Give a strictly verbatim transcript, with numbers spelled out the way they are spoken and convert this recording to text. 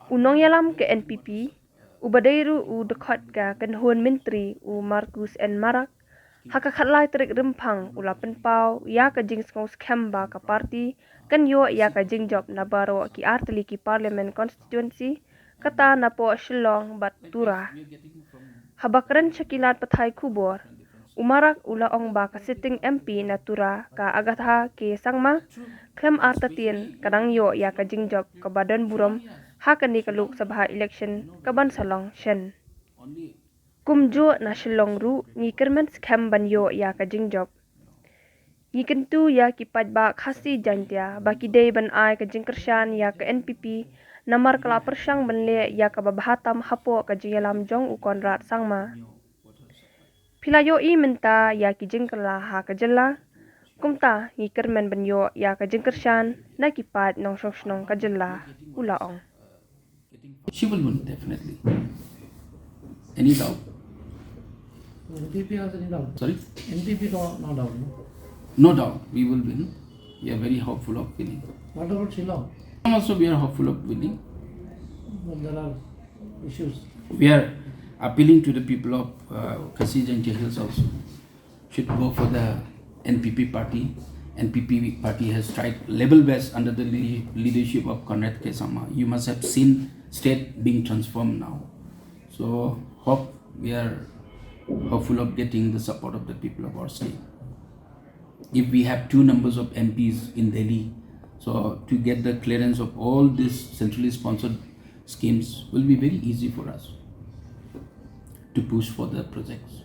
U nongïalam ka N P P, uba dei ruh u dkhot ka kynhun myntri, u Marcuise N Marak, ha ka khatlai tarik Rymphang u la pynpaw ïa ka jingsngewskhem ba ka party kan ïoh ïa ka jingjop na baroh ki artylli ki parliament constituency, kata napoh Shillong bad Tura. Haba kren sha ki lad pathai khubor, u Marak u la ong ba ka sitting M P na Tura, ka Agatha K Sangma, khlem artatien ka dang ïoh ïa ka jingjop kaba don burom ha kane ka Lok Sabha election kaban sa long shen. Kumjuh na Shillong ruh ngi kyrmen skhem ban ïoh ïa ka jingjop. Ngi kyntu ïa ki paidbah Khasi Jaintia ba ki dei ban ai ka jingkyrshan ïa ka N P P, namar ka la pyrshang ban leh ïa kaba bha tam hapoh ka jingïalam jong u Conrad Sangma. Phi la ïohi mynta ïa ki jingkylla ha ka jylla, kumta ngi kyrmen ban ïoh ïa ka jingkyrshan na ki paid nongshong shnong ka jylla, u la ong. She will win, definitely. Any doubt? N P P has any doubt? Sorry? N P P no, no doubt. No? No doubt, we will win. We are very hopeful of winning. What about Shillong? Also, we are hopeful of winning. But there are issues. We are appealing to the people of uh, Khasi Jaintia Hills also. Should go for the N P P party. N P P party has tried level best under the le- leadership of Conrad K Sangma. You must have seen state being transformed now. So hope we are hopeful of getting the support of the people of our state. If we have two numbers of M Ps in Delhi, so to get the clearance of all these centrally sponsored schemes will be very easy for us to push for the projects.